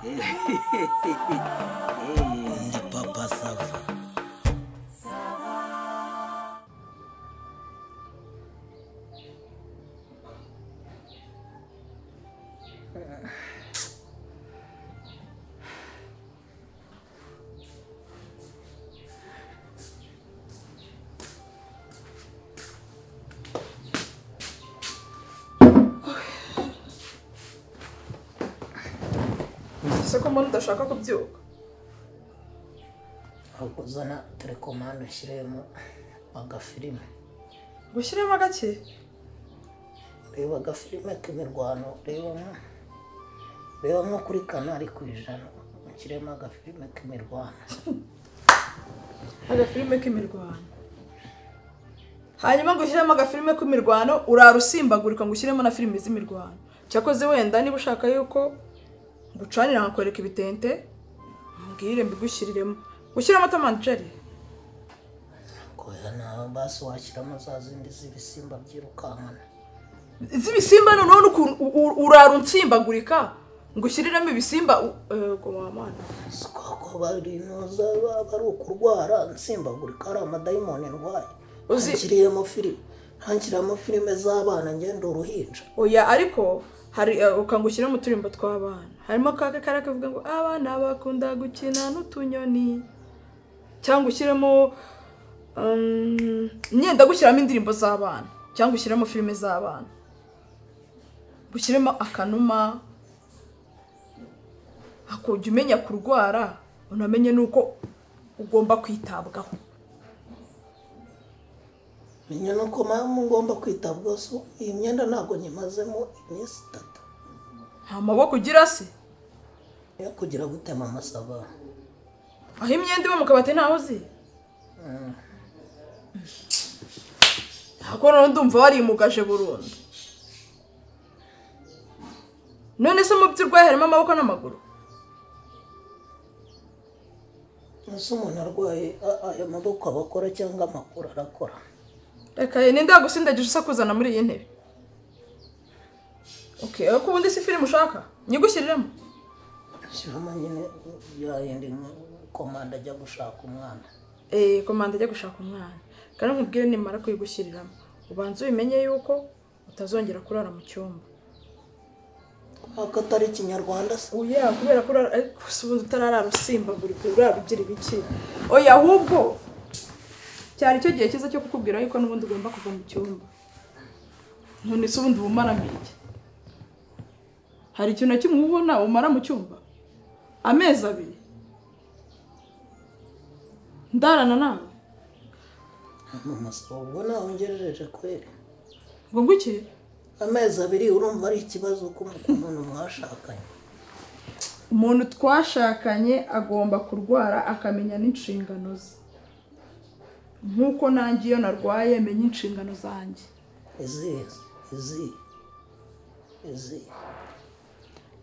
Ndi Papa Sava. Ese ko mbona udashaka kubyuka? Ahubwo uzana telekomande ushyiremo agafilime. Gushyiremo agake? Reba agafilime k'imirwano, reba nko kuri kanari ku 100, ushyiremo agafilime k'imirwano. Agafilime k'imirwano. Hanyuma ngo ushyiremo agafilime k'imirwano, urara usimbagurika ngo ushyiremo na filime z'imirwano. Cyakoze wenda niba ushaka yuko gucanira nkakwereka ibitente, mbwire mbigushyiriremo. Gushyiramo Tom and Jerry? Koya nawe basi washyiramo za zindi z'ibisimba byirukankana. Z'ibisimba noneho n'ukuntu urara unsimbagurika ngo ushyiriremo ibisimba yego wa mana. Siko bari inoza bari ukurwara nsimbagurika ari amadayimoni ndwaye. Unshyiriyemo filime, ntanshyiramo filime z'abana ngenda uruhinja. Oya ariko hari ukangushyira mu turimbo tw'abana. Harimo kaka karakavuga ngo abana bakunda gukina n'utunyoni. Cyangwa ushyiremo myenda gushyiramo indirimbo z'abana cyangwa ushyiramo filime z'abana. Gushyiremo akanuma akujya umenya kurwara unamenye nuko ugomba kwitabwaho. Menya nuko mama ngomba kwitabwaho, so iyi myenda ntago nyimazemo iminsi 3. Nta maboko ugira se? Yo kugira gutema amasaba. Aho imyenda iba mu kabati ntaho uzi? Ntabwo none ndumva warimugaje burundu. None se mu by'urwaye harimo amaboko n'amaguru? Ese umuntu arwaye ayo maboko abakora cyangwa amakuru arakora? Reka ninde yagusindagije usakuzana muri iyi ntebe? Okay, ariko ubundi si filime ushaka? Nyigushyiriremo? Shyiramo nyine ya yindi komanda ajya gushaka umwana. Komanda ajya gushaka umwana. Kandi nkubwire nimara kuyigushyiriramo, ubanze ubimenye yuko utazongera kurara mu cyumba. Ako atari Ikinyarwanda se? Oya, kubera ko ariko ubundi utararara usimbagurika urara ugira ibiki. Oya ahubwo cyari cyo gihe cyiza cyo kukubwira yuko n'ubundi ugomba kuva mu cyumba. None se ubundi ubumara iki? Hari ikintu na kimwe ubona umara mu cyumba? Amezi 2. Ndarana nawe. Mama ubwo nawe ungejeje kweri. Ngo ngwiki? Amezi 2 urumva ari ikibazo ku muntu mwashakanye. Umuntu twashakanye agomba kurwara akamenya n'inshingano ze. Nkuko nanjye iyo narwaye menya inshingano zanjye. Izi.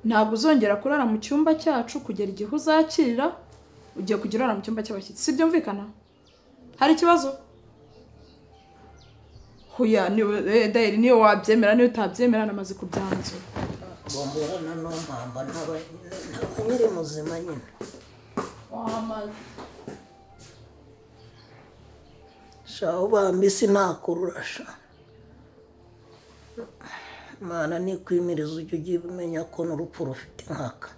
Ntabwo uzongera kurara mu cyumba cyacu kugera igihe uzakirira, ugiye kujya urara mu cyumba cy'abashyitsi. Si byumvikana? Hari ikibazo? Hoya niwe niyo wabyemera niyo utabyemera namaze kubyanzura. Bomborana no mpamba ntaba nyiri muzima nyine. Wamaze. Sha ubambisi nakururasha. Mana nikwimiriza ujye ugiye umenya ko n'urupfu rufite inkaka.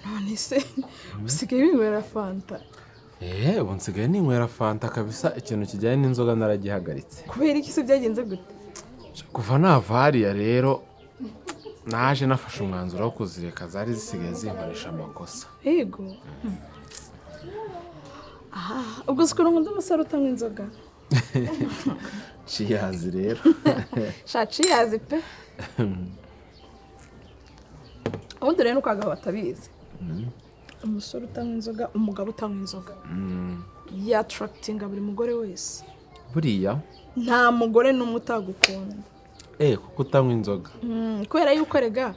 None se usigaye winywera fanta? Ubu nsigaye ninywera fanta kabisa, ikintu kijyanye n'inzoga naragihagaritse. Kubera iki se byagenze gute? Kuva nava hariya rero naje nafashe umwanzuro wo kuzireka, zari zisigaye zinkoresha amakosa. Yego. Aha, ubwo sikora nkunda umusore utanywa inzoga. Ciyazi rero. Sha ciyazi pe. Ubundi rero nuko abagabo batabizi. Umusore utanywa inzoga, umugabo utanywa inzoga. Yattractinga buri mugore wese. Buriya nta mugore n'umwe utagukunda. Kuko utanywa inzoga. Kubera yuko rega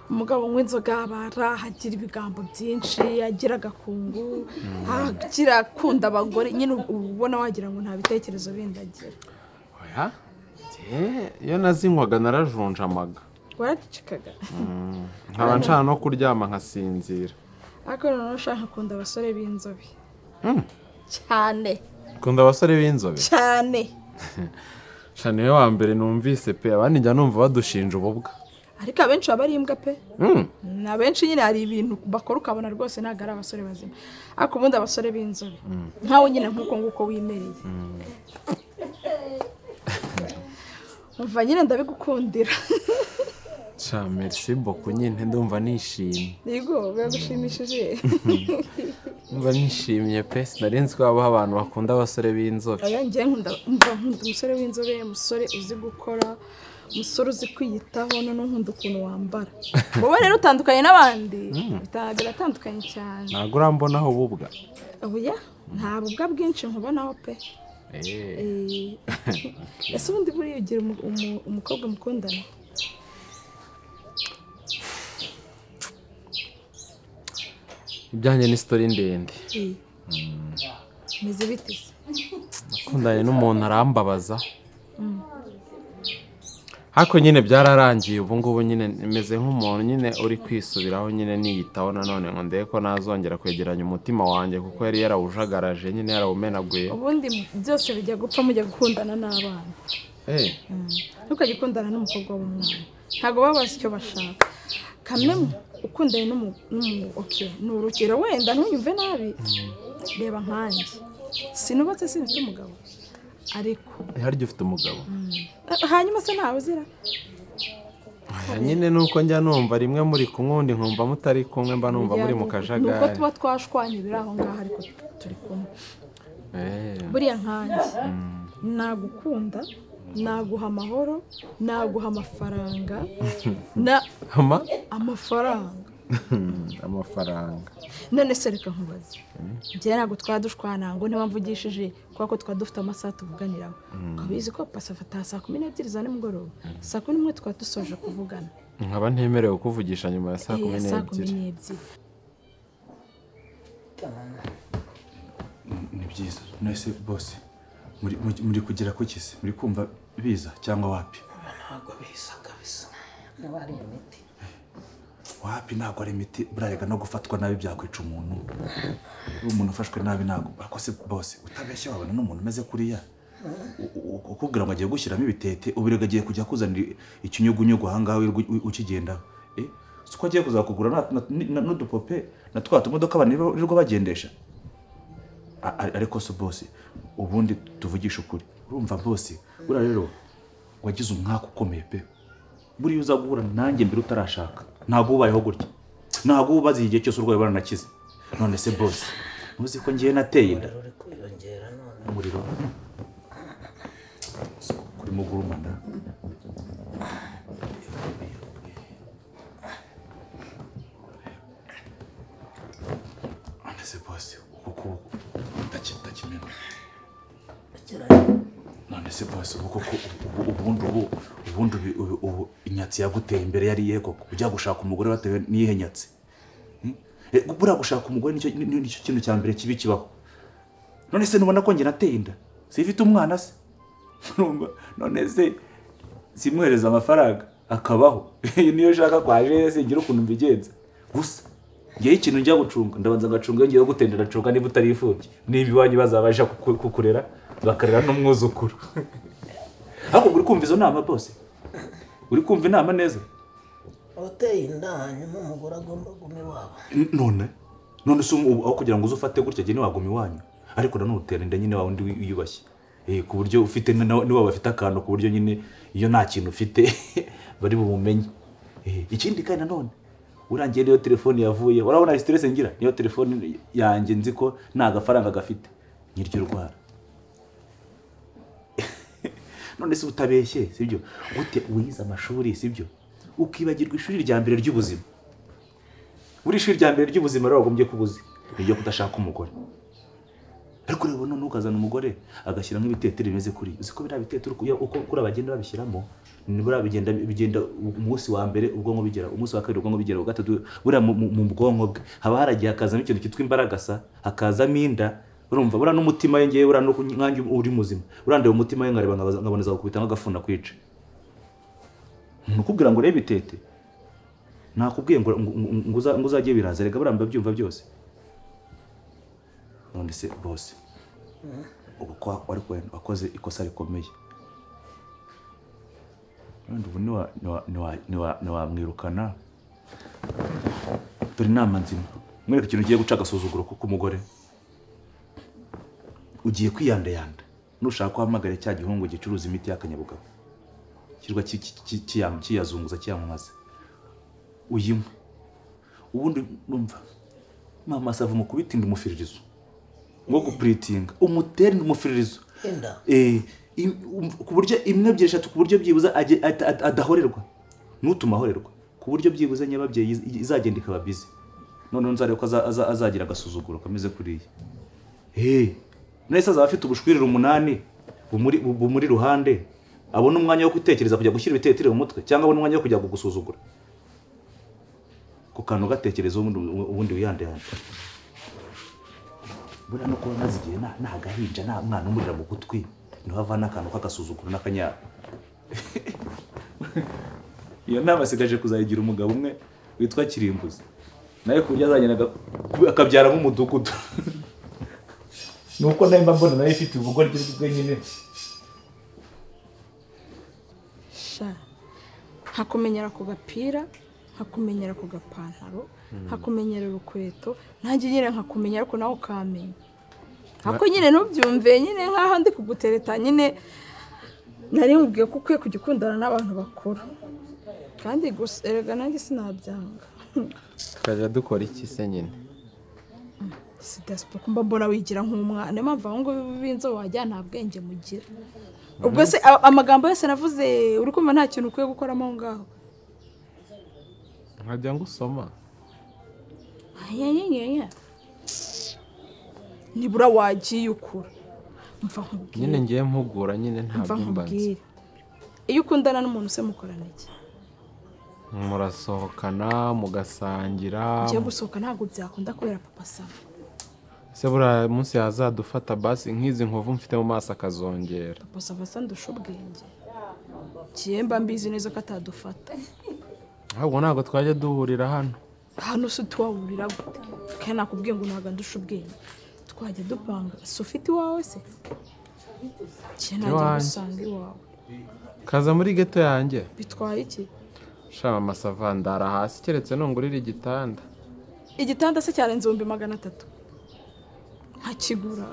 umugabo unywa inzoga barahagira ibigambo byinshi, agira agakungu, agira akunda abagore, nyine ubona wagira ngo nta bitekerezo bindi agira. Oya, Iyo nazinywaga narajunjamaga. Waracikaga? Nkaba nshaka no kuryama nkasinzira. Ariko noneho ushaka kunda abasore b'inzobe. Cyane. Kunda abasore b'inzobe? Cyane. Sha niwe wa mbere numvise pe, abandi njya numva badushinja ububwa. Ariko abenshi baba ari imbwa pe. Na benshi nyine hari ibintu bakora ukabona rwose ntabwo ari abasore bazima. Ariko ubundi abasore b'inzobe nkawe nyine nkuko nguko wimereye. Umva nyine ndabigukundira. Sha merci beaucoup nyine ndumva nishimye. Yego biragushimishije. Ndumva nishimye pe, sinarinzi ko habaho abantu bakunda abasore b'inzobe. Oya njye nkunda umusore w'inzobe, umusore uzi gukora, umusore uzi kwiyitaho, noneho nkunda ukuntu wambara. Wowe rero utandukanye n'abandi, biratandukanye cyane. Ntabwo urambonaho ububwa? Oya, nta bubwa bwinshi nkubonaho pe. Ese ubundi buriya ugira umukobwa mukundana? Ibyanjye ni story ndende. Meze bite se? Nakundanye n'umuntu arambabaza. Hako nyine byararangiye ubu ngubu nyine meze nk'umuntu nyine uri kwisubiraho nyine niyitaho nanone ngo ndebe ko nazongera kwegeranya umutima wanjye kuko yari yarawujagaraje nyine yarawumenaguye. Ubundi byose bijya gupfa mujya gukundana n'abana. Ntukajye ukundana n'umukobwa w'umwana. Ntabwo baba bazi icyo bashaka. Kamwe ukundanye okay, ni urugero wenda ntunyumve nabi. Reba nkanjye. Sinubatse sinfite umugabo. Ariko harya ufite umugabo? Hanyuma se ntawe uzira? Nyine nuko njya numva rimwe muri kumwe undi nkumva mutari kumwe mba numva muri mu kajagari. Nuko tuba twashwanye biri aho ngaho ariko turi kumwe. Buriya nkanjye nagukunda, naguha amahoro, naguha amafaranga, na amafaranga. Amafaranga. None se reka nkubaze. Njye ntabwo twadushwana ngo ntibamvugishije kubera ko twa dufite amasaha tuvuganiraho. Ukabizi ko pasa afata saa 12 za nimugoroba. Saa 11 twa dusoje kuvugana. Nkaba ntemerewe kuvugisha nyuma ya saa 12. Ni byiza. None boss muri kugera ku kisi muri kumva biza cyangwa wapi? Ntabwo biza kabisa. Niba ari imiti. Wapi ntabwo ari imiti, burarega no gufatwa nabi byakwica umuntu. Umuntu ufashwe nabi ntabwo akose boss utabeshya wabona n'umuntu umeze kuriya. Ukubwira ngo agiye gushyiramo ibitete ubirega agiye kujya kuzanira ikinyugunyugu ahangaha ukigendaho. Siko agiye kuzakugura n'udupope na twa tumodoka abantu birirwa bagendesha. Ariko so boss ubundi tuvugisha ukuri. Urumva boss buriya rero wagize umwaka ukomeye pe. Buriya uza guhura nanjye mbere utarashaka. Ntabwo ubayeho gutya. Ntabwo ubaze igihe cyose urwaye baranakize. None se boss muzi ko ngiye nateye inda. Umuriro kuri mugurumana. None se boss uko utakimena. None se boss uko ubundi ubu inyatsi yaguteye imbere yari iye koko ujya gushaka umugore batewe n'iyihe nyatsi? Buriya gushaka umugore nicyo kintu cya mbere kibi kibaho. None se nubona ko njye nateye inda? Sifite umwana se? None se simwohereza amafaranga akabaho? Niyo nshaka kwaje singira ukuntu mbigenza. Gusa ngewe ikintu njya gucunga ndabanza ngacunga ngiye gutendera cunga niba utarifubye. Niba iwanyu bazabasha kukurera bakarera n'umwuzukuru. Ariko uri kumva izo nama bose? Uri kumva inama neza? Uteye inda hanyuma umugore agomba guma iwabo. None se aho kugira ngo uzufate gutya jye ntiwaguma iwanyu. Ariko nanone utera inda nyine wa wundi wiyubashye. Ku buryo ufite niba bafite akantu ku buryo nyine iyo nta kintu ufite bari bumumenye. Ikindi kandi nanone urangiye niyo telefone yavuye urabona stress ngira niyo telefone yanjye nzi ko nta gafaranga gafite nyiryo rwara. None se utabeshye sibyo gute wize amashuri sibyo ukibagirwa ishuri rya mbere ry'ubuzima. Buri ishuri rya mbere ry'ubuzima rero wagombye kubuzi niryo kudashaka umugore. Ariko rero none ukazana umugore agashyiramo ibitetere bimeze kuri uzi ko biriya bitetere uko kuri abagenda babishyiramo nibura bigenda umunsi wa mbere ubwonko bigera umunsi wa kabiri ubwonko bigera gatatu buriya mu bwonko bwe haba haragiye hakazamo ikintu cyitwa imbaragasa hakazamo inda. Urumva buriya n'umutima we ngewe buriya nkanjye uri muzima urandeba umutima we nkareba nkaboneza gukubita nk'agafuna kwica. Umuntu ukubwira ngo urebe itete nakubwiye ngo ngo uzajye biraza rega buramba byumva byose. None se bose ubu ko wari wakoze ikosa rikomeye none ubu niwamwirukana dore inama nzima mwereka ikintu ugiye guca agasuzuguro kuko umugore ugiye kwiyandayanda nushaka uhamagare cya gihungu gicuruza imiti y'akanyabugabo kirwa kiyazunguza kiyamamaza uyinywe ubundi numva mama sava mukubita inda umufiririzo ngo gupuritinga umutere inda umufiririzo ku buryo imwe ebyiri eshatu ku buryo byibuza adahorerwa nutuma ahorerwa ku buryo byibuze nyababyeyi izagenda ikaba bize none nzareba ko azagira agasuzuguro kameze kuriya. Nese azaba afite ubushwirire 8 bumuri ruhande abona umwanya wo gutekereza kujya gushyira ibitekerezo mu mutwe cyangwa abona umwanya wo kujya kugusuzugura ku kantu gatekereza ubundi wiyande hano. Buriya no kuba maze igihe nta gahinja nta mwana umurira mu gutwi niho avana akantu k'agasuzuguro n'akanyara. Iyo nama asigaje kuzayigira umugabo umwe witwa Kirimbuzi nawe ku buryo azagenda akabyara nk'umudugudu. Nuko nawe mba mbona nawe ifite ubugoryi bwe nyine. Sha nkakumenyera ku gapira, nkakumenyera ku gapantaro, nkakumenyera urukweto, nanjye nyine nkakumenya ariko nawe ukamenya. Ako nyine ntubyumve nyine nkaho ndi kugutereta nyine nari nkubwiye ko ukwiye kujya ukundana n'abantu bakuru. Kandi gusa erega nanjye sinabyanga. Tukajya dukora iki se nyine? Si despo kumba mbona wigira nk'umwana niyo mpamvu aho ngo b'inzobe wajya nta bwenge mugira. Ubwo se amagambo yose navuze uri kumva nta kintu ukwiye gukoramo aho ngaho. Nkajya ngusoma. Nibura wagiye ukura. Mva nkubwire. Nyine ngiye mpugura nyine nta byumbanze. Iyo ukundana n'umuntu se mukorana iki? Murasohokana mugasangira. Ngiye gusohoka ntabwo byakunda kubera papa Sava. Se buriya munsi yazadufata basi nk'izi nkovu mfite mu maso akazongera. Papa Sava asa ndusha ubwenge. Kiyemba mbizi neza ko atadufata. Ahubwo ntabwo twajya duhurira hano. Hano se tuwahurira gute? Kandi nakubwiye ngo ntabwo ndusha ubwenge. Twajya dupanga. Si ufite iwawe se? Najya gusanga iwawe. Kaza muri ghetto yanjye. Bitwaye iki? Sha mama Sava ndara hasi keretse nungurira igitanda. Igitanda se cyarenze 300,000. Ntakigura.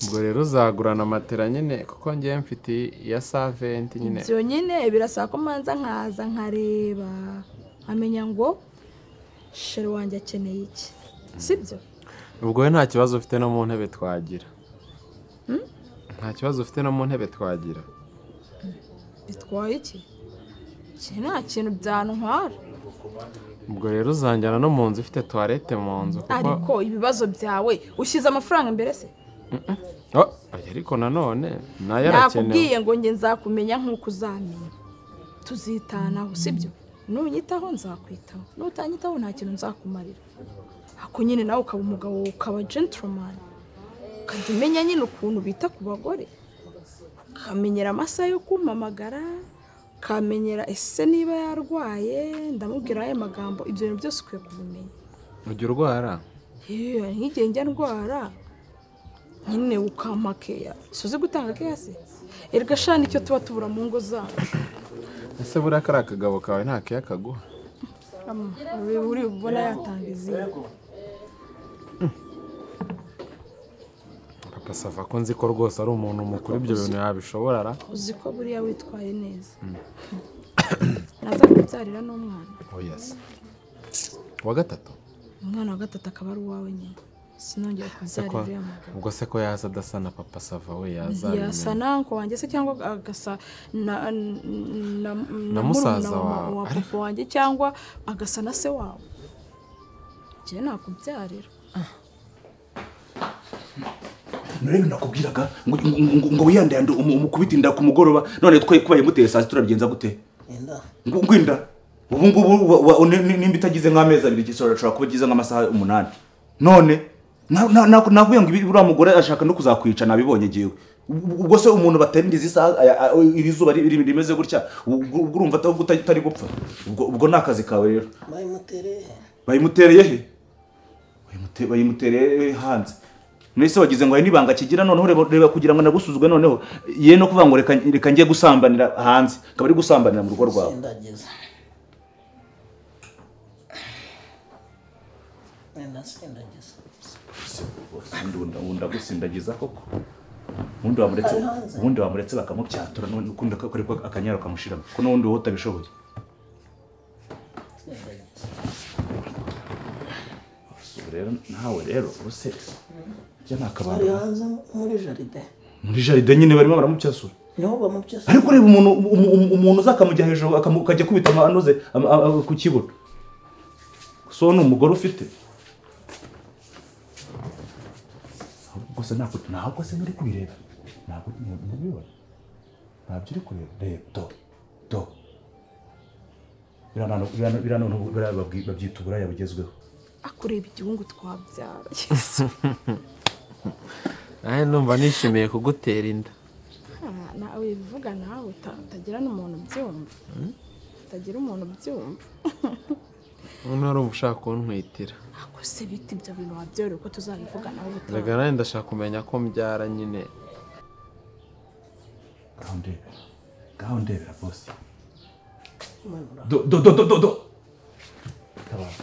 Ubwo rero uzagurana matera nyine kuko ngiye mfite ya 70 nyine. Ibyo nyine birasaba ko manza nkaza nkareba nkamenya ngo sheri wanjye akeneye iki. Sibyo? Ubwo we nta kibazo ufite no mu ntebe twagira. Nta kibazo ufite no mu ntebe twagira. Bitwaye iki? Nta kintu byantwara. Ubwo rero uzanjyana no mu nzu ifite toilette mu nzu kuko ariko ibibazo byawe ushyize amafaranga imbere se? Oh, ariko nanone nayo arakenewe. Nakubwiye ngo nge nzakumenya nkuko uzamenya. Tuzitanaho sibyo? Nunyitaho nzakwitaho. Nutanyitaho nta kintu nzakumarira. Ako nyine nawe ukaba umugabo ukaba gentleman. Ukajya umenya nyine ukuntu bita ku bagore. Ukamenyera amasaha yo kumpamagara. Kamenyera ese niba yarwaye ndamubwira aya magambo ibyo bintu byose ukwiye kubimenya. Ujya urwara? Nk'igihe njya ndwara nyine ukampa keya. Suzi gutanga keya se? Erega sha nicyo tuba tubura mu ngo zacu. Ese buriya kariya kagabo kawe nta keya kaguha? Uri ubona yatanga izina. Papa Sava ko nzi ko rwose ari umuntu mukuru ibyo bintu yabishobora ra? Uzi ko buriya witwaye neza. Naza kubyarira n'umwana. Oya se. Wa gatatu? Umwana wa gatatu akaba ari uwawe nyine. Sinongera kubyarira uriya mugabo. Ubwo se ko yaza adasa na Papa Sava we yazabimenya. Yasa na uncle wanjye se cyangwa agasa na musaza wa papa wanjye cyangwa agasa na se wawe. Njye nakubyarira. Nurebe nakubwiraga ngo wiyandayande umukubita inda ku mugoroba none twe kubaye muteye saa turabigenza gute? Inda. Ngo inda. Ubu ngubu nimba itagize nk'amezi abiri gisora ashobora kuba agize nk'amasaha 8. None nakubwiye ngo uriya mugore ashaka no kuzakwica nabibonye giwe. Ubwo se umuntu batera isaha iri zuba rimeze gutya, ubwo urumva utari gupfa. Ubwo ni akazi kawe rero. Bayimutereye he? Bayimutereye hanze. Nese wagize ngo hari nibanga kigira, noneho reba kugira ngo nagusuzwe, noneho ye no kuvuga ngo reka ngiye gusambanira hanze, akaba ari gusambanira mu rugo rwawe. Ndagusindagiza koko. Ubundi wamuretse bakamupyatura, n'ukunda ko akanyaro kamushiramo, ko n'ubundi wowe utabishoboye. Rero nawe rero ubuse jya nakabanda muri jaride. Muri jaride nyine barimo baramucyasura. Niho bamucyasura. Ariko reba umuntu uzakamujya hejuru akajya kubita anoze ku kibuno. So ni umugore ufite. Gusa ntabwo se muri kubireba. Ntabwo ntibibona. Ntabyo uri kureba. Reba do. Do. Birano babyita uburaya bugezweho. Akureba igihungu twabyara. Yesu. Nawe numva nishimiye kugutera inda. Nawe bivuga nawe utagira n'umuntu byumva. Utagira umuntu byumva. Umuntu arumva ushaka kuntwitira. Ako se biti ibyo bintu wabyore uko tuzabivuga nawe ubutaha. Rega nawe ndashaka kumenya ko mbyara nyine. Gaho ndebera boss. Do do do do do. Tabara.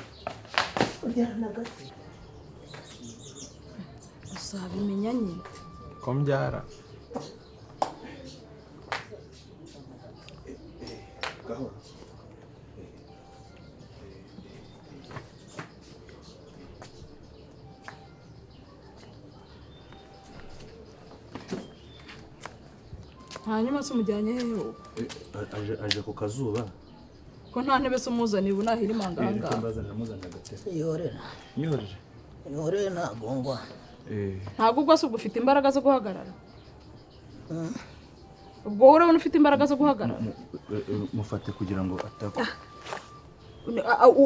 Uzabimenya nyine ko mbyara. Hanyuma se umujyanye hehe? Aje ku kazuba. Ko nta ntebe se umuzaniye ubu nahiri manganga. Ihorere. Ihorere ntagongwa. Ntabwo ubwo se ubwo ufite imbaraga zo guhagarara? Ubwo wowe urabona ufite imbaraga zo guhagarara? Mufate kugira ngo atagwa.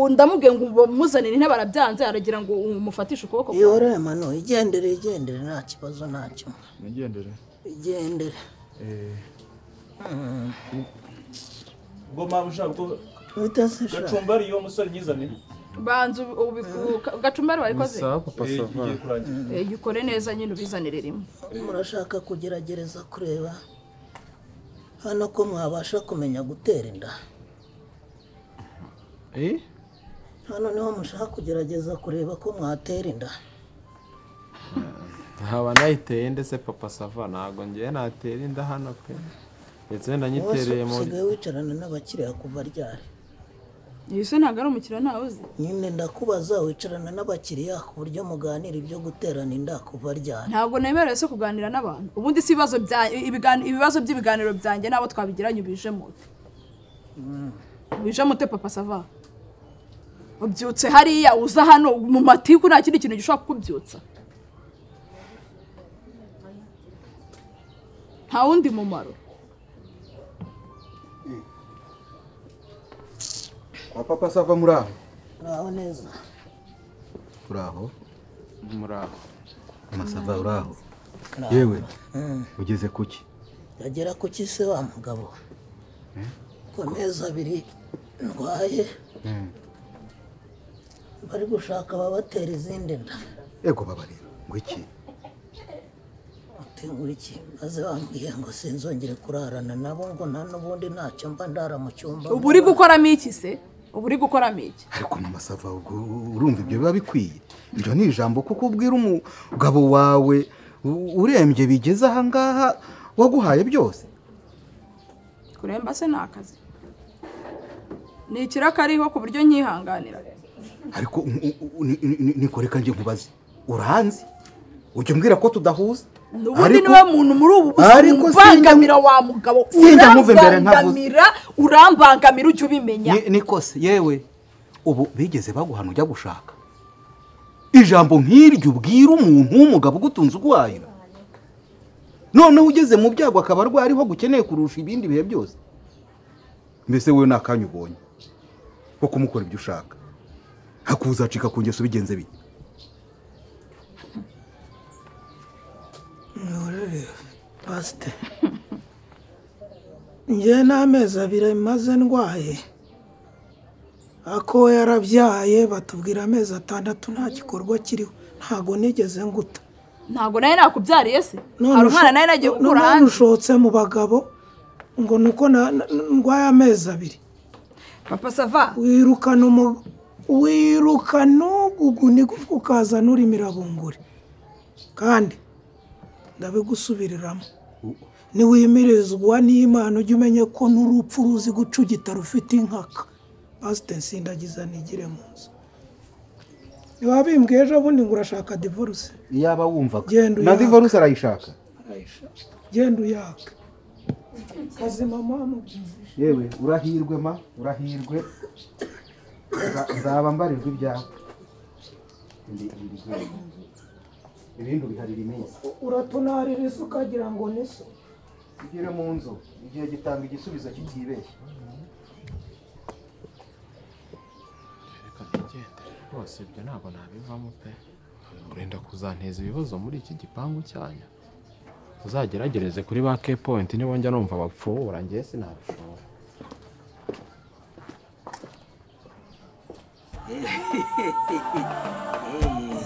Ndamubwiye ngo muzanire intebe arabyanze, aragira ngo umufatishe ukuboko. Ihorere mano, igendere nta kibazo ntacyo. Igendere. Igendere. Ubwo mama ubwo gacumbari yo musore nyizane. Banzu gacumbari warikoze? Sawa papa sava. Yikore neza nyine ubizanire rimwe. Murashaka kugerageza kureba hano ko mwabasha kumenya gutera inda. Hano niho mushaka kugerageza kureba ko mwatera inda. Haba nayiteye ndetse papa sava ntago ngiye natera inda hano pe. Ndetse ndanyitereye muri. Usigaye wicarana n'abakiriya kuva ryari? Yise ntago ari umukiriya ntawe uzi. Nyine ndakubaza wicarana n'abakiriya ku buryo muganira ibyo guterana inda kuva ryari? Ntabwo nemerewe se kuganira n'abantu. Ubundi si ibibazo bya ibibazo by'ibiganiro byanjye nabo twabigiranye ubije mute. Ubije mute papa sava. Ubyutse hariya uza hano mu matiku nta kindi kintu gishobora kukubyutsa. Nta wundi mumaro. Kwa papa sava muraho. Muraho neza. Muraho. Muraho. Masava uraho. Yewe. Ugeze kuki? Yagera kuki se wa mugabo? Ko meza abiri ndwaye. Bari gushaka babatera izindi nda. Ego babarira. Ngo iki? Iki maze bambwiye ngo sinzongere kurarana nabo ngo nta n'ubundi ntacyo mba ndara mu cyumba. Ubu uri gukoramo iki se? Ubu uri gukoramo iki? Ariko mama sava urumva ibyo biba bikwiye. Ibyo ni ijambo kuko ubwira umugabo wawe urembye bigeze aha ngaha waguhaye byose. Kuremba se ni akazi. Ni ikiraka ariho ku buryo nyihanganira. Ariko nikoreka nje nkubaze. Uranzi? Ujye umbwira ko tudahuza? Ubundi niwe muntu muri ubu bubangamira wa mugabo. Urambangamira ujye ubimenya. Nikose yewe ubu bigeze baguhana ujya gushaka. Ijambo nk'iryo ubwira umuntu w'umugabo ugutunze uguhahira. Noneho ugeze mu byago akaba arwariho gukeneye kurusha ibindi bihe byose. Mbese wowe nakanya ubonye ko kumukora ibyo ushaka. Hakuzacika ku ngeso bigenze bite? Pasite, njye n'amezi 2 maze ndwaye, ako yarabyaye batubwira amezi 6 nta gikorwa kiriho, ntago nigeze nguta. Ntago nawe nakubyariye se? Hari umwana nawe nagiye gukura hanze. Ushotse mu bagabo ngo nuko ndwaye amezi 2. Papa Sava, wirukana uguguni ukazana uri mirabunguri, kandi ndabigusubiriramo niwimirizwa n'Imana ujye umenye ko n'urupfu ruzi gucugita rufite inkaka. Pasite nsindagiza nigire mu nzu. Ntiwabimbwiye ejo bundi ngo urashaka divorce? Iyaba wumvaga na divorce arayishaka. Genda uyaka kazima mama. Yewe urahirwe ma, urahirwe. Nzaba mbarirwa ibyawe. Ibindi biharira iminsi. Uratunarira isi ukagira ngo ni so. Ugere mu nzu igihe gitanga igisubizo kitibeshye. Reka tugendere rwose, ibyo ntabwo nabivamo pe. Urenda kuzanteza ibibazo muri iki gipangu cyanyu. Uzageragereze kuri ba K point niba njya numva bapfubura, njye sinabishobora.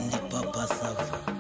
Ndi Papa Sava.